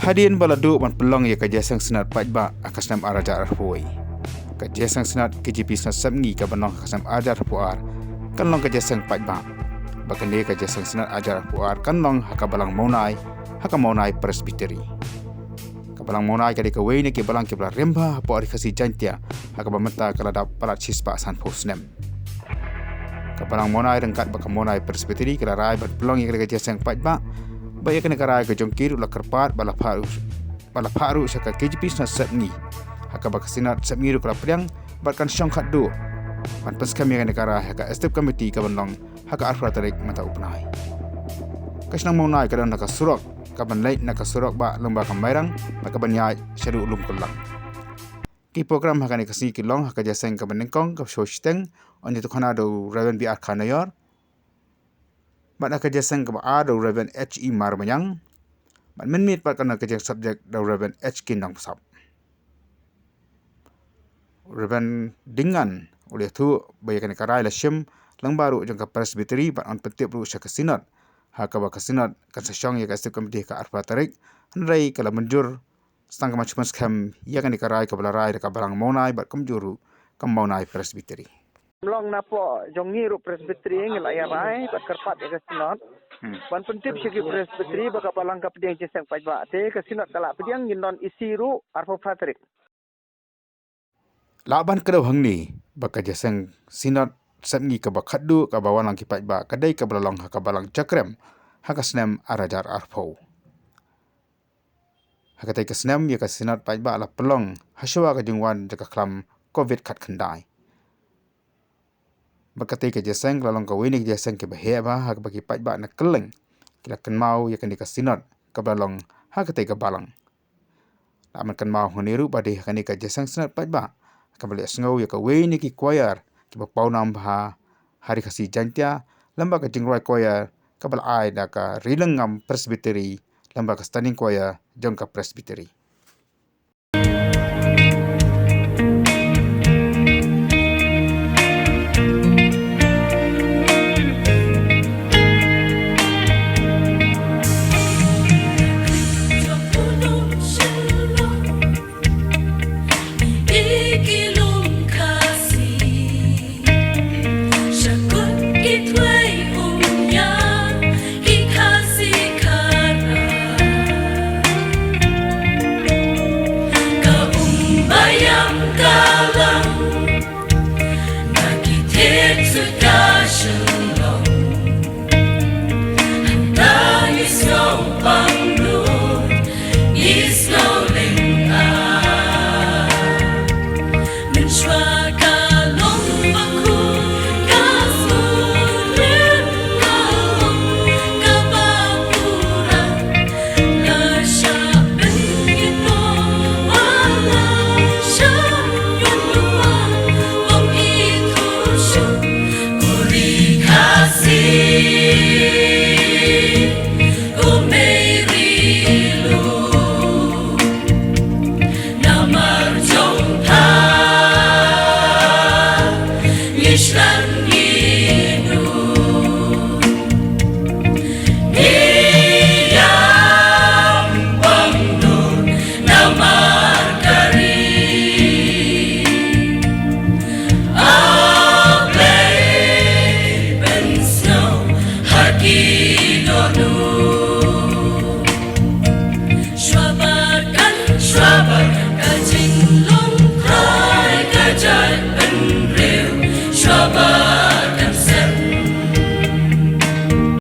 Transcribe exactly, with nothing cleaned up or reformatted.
Hadien ba la duh ban pynlong ïa ka Jingïaseng Synod paidbah ha ka snem ar hajar arphew wei, ka Jingïaseng Synod K J P Synod Sepngi ka ban long ha ka snem ar hajar arphew ar kan long ka Jingïaseng paidbah, bad kane ka Jingïaseng Synod ar hajar arphew ar kan long ha ka Balang Mawnai, ha ka Mawnai Presbytery. Ka Balang Mawnai ka dei kawei na ki balang kiba la rim bha hapoh Ri Khasi Jaiñtia, ha kaba mynta ka la dap palat shispah sanphew snem. Ka Balang Mawnai ryngkat bad ka Mawnai Presbytery ka la rai ban pynlong ïa kane ka Jingïaseng paidbah, bad ïa kane ka rai ka jong ki ruh la kyrpad bad la phah ruh, bad la phah ruh sha ka K J P Synod Sepngi, ha kaba ka Synod Sepngi ruh ka la pdiang bad kan shong khadduh ban pynskhem ïa kane ka rai ha ka Executive Committee ka ban long ha ka arphew tarik mynta u bnai. Ka shnong Mawnai ka don ha ka surok ka ban leit na ka surok bah lyngba ka Mairang bad ka ban ïaid shaduh Lumkullang. Ki program ha kane ka sngi ki long ha ka Jingïaseng kaba nyngkong kaba shu shiteng, yn ïathuhkhana da u Reverend B R Kharnaior, bad ha ka Jingïaseng kaba ar da u Reverend H E Marbaniang, bad mynmiet pat kan don ka jingïaseng subject da u Reverend H K Nongbsap. Reverend Dingngan u la ïathuh ba ïa kane ka rai la shim lyngba ruh jong ka Presbytery bad yn pyntip ruh sha ka Synod, ha kaba ka Synod kan sa shong ïa ka Executive Committee ha ka arphew tarik, hynrei ka la mynjur tang ka ban shu pynskhem ïa kane ka rai kaba la rai da ka Balang Mawnai bad kumjuh ruh ka Mawnai Presbytery. Long napoh jong ngi ruh Presbytery ngi la ïa rai bad kyrpad ïa ka Synod ban pyntip sha ki Presbytery ba ka Balang ka pdiang Jingïaseng paidbah, te ka Synod ka la pdiang, ngin don E C ruh arphew phra tarik. Lah ban kdew hangne ba ka Jingïaseng Synod Sepngi kaba khadduh kaba wan lang ki paidbah ka dei kaba la long ha ka Balang Jakrem ha ka snem ar hajar arphew. Ha katei ka snem ïa ka Synod paidbah la pynlong hashwa ka jingwan jong ka khlam Covid khatkhyndai. Bad katei ka Jingïaseng ka la long kawei na ki Jingïaseng kiba heh bha ha kaba ki paidbah na kylleng ki la kynmaw ïa kane ka Synod kaba la long ha katei ka balang. Lah ban kynmaw hangne ruh ba dei ha kane ka Jingïaseng Synod paidbah kaba la ïohsngew ïa kawei na ki choir kiba pawnam bha ha Ri Khasi Jaiñtia, lyngba ka jingrwai choir kaba la ai da ka Ri Lyngngam Presbytery lyngba ka Standing Choir jong ka Presbytery.